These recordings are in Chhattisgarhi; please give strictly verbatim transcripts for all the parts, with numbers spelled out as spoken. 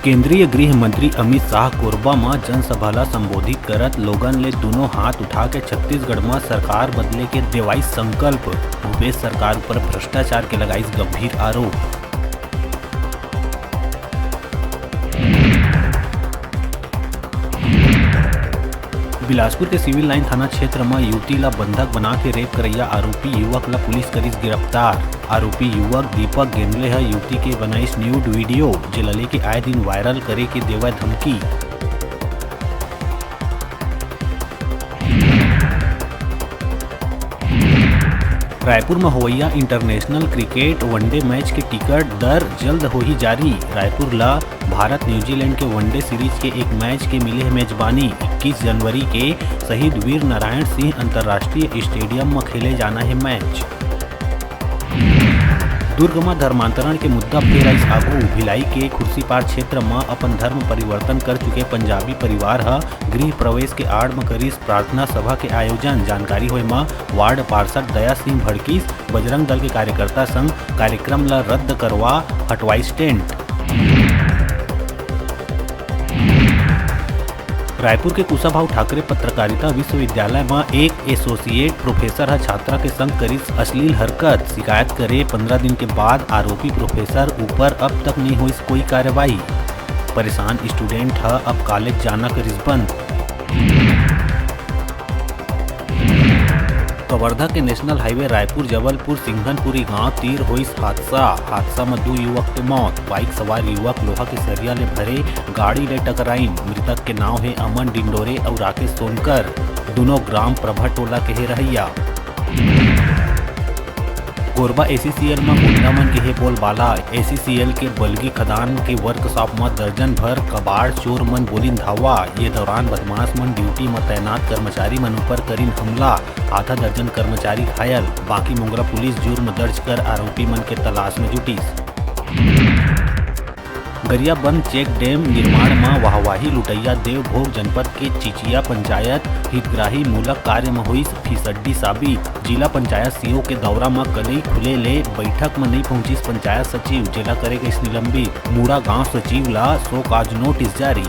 केंद्रीय गृह मंत्री अमित शाह कोरबा म जनसभा ल संबोधित करत लोगन ले दुनों हाथ उठा के छत्तीसगढ़ म सरकार बदले के देवाइस संकल्प। भूपेश सरकार ऊपर भ्रष्टाचार के लगाइस गंभीर आरोप। बिलासपुर के सिविल लाइन थाना क्षेत्र म युवती ल बंधक बना के रेप करइया आरोपी युवक ल पुलिस करिस गिरफ्तार। आरोपी युवक दीपक गेंदले ह युवती के बनाइस न्यूड वीडियो, जेला लेके आए दिन वायरल करे के देवय धमकी। रायपुर म होवइया इंटरनेशनल क्रिकेट वनडे मैच के टिकट दर जल्द होही जारी। रायपुर ल भारत न्यूजीलैंड के वनडे सीरीज के एक मैच के मिले हे मेजबानी। इक्कीस जनवरी के शहीद वीर नारायण सिंह अंतर्राष्ट्रीय स्टेडियम म खेले जाना हे मैच। दुर्ग म धर्मांतरण के मुद्दा फेर आइस आगू। भिलाई के खुर्सीपार क्षेत्र म अपन धर्म परिवर्तन कर चुके पंजाबी परिवार ह गृह प्रवेश के आड़ म करिस प्रार्थना सभा के आयोजन। जानकारी होय म वार्ड पार्षद दया सिंह भड़कीस बजरंग दल के कार्यकर्ता संग कार्यक्रम ल रद्द करवा हटवाइस टेंट। रायपुर के कुशाभाऊ ठाकरे पत्रकारिता विश्वविद्यालय म एक एसोसिएट प्रोफेसर ह छात्रा के संग करिस अश्लील हरकत। शिकायत करे पंद्रह दिन के बाद आरोपी प्रोफेसर ऊपर अब तक नइ होइस कोई कार्रवाई। परेशान स्टूडेंट ह अब कॉलेज जाना करिस बंद। कवर्धा के नेशनल हाईवे रायपुर जबलपुर सिंघनपुरी गांव तीर होइस हादसा। हादसा म दू युवक के मौत। बाइक सवार युवक लोहा के सरिया ले भरे गाड़ी ले टकराइन। मृतक के नाव हे अमन डिंडोरे अउ राकेश सोनकर। दुनों ग्राम प्रभा टोला के हे रहइया। कोरबा एसीसीएल म गुंडा मन के हे बोलबाला। एसीसीएल के बलगी खदान के वर्कशॉप म दर्जन भर कबाड़ चोर मन बोलिन धावा। ये दौरान बदमाश मन ड्यूटी म तैनात कर्मचारी मन ऊपर करिन हमला। आधा दर्जन कर्मचारी घायल। बांकी मोंगरा पुलिस जुर्म दर्ज कर आरोपी मन के तलाश म जुटिस। गरियाबंद चेक डैम निर्माण म वाहवाही लुटइया देवभोग जनपद के चिचिया पंचायत हितग्राही मूलक कार्य म होइस फिसड्डी साबित। जिला पंचायत सीओ के दौरा म कलई खुले ले बैठक म नइ पहुंचिस पंचायत सचिव, जेला करे गइस निलंबित। मुड़ा गांव सचिव ला शो काज नोटिस जारी।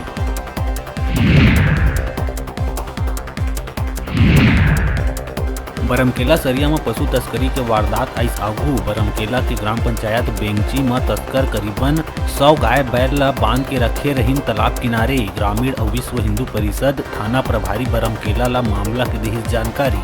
बरमकेला सरिया म पशु तस्करी के वारदात आइस आगू। बरमकेला के ग्राम पंचायत बेंगची म तस्कर करीबन सौ गाय बैल ल बांध के रखे रहिन तालाब किनारे। ग्रामीण अउ विश्व हिंदू परिषद थाना प्रभारी बरमकेला ल मामला के दिहिस जानकारी।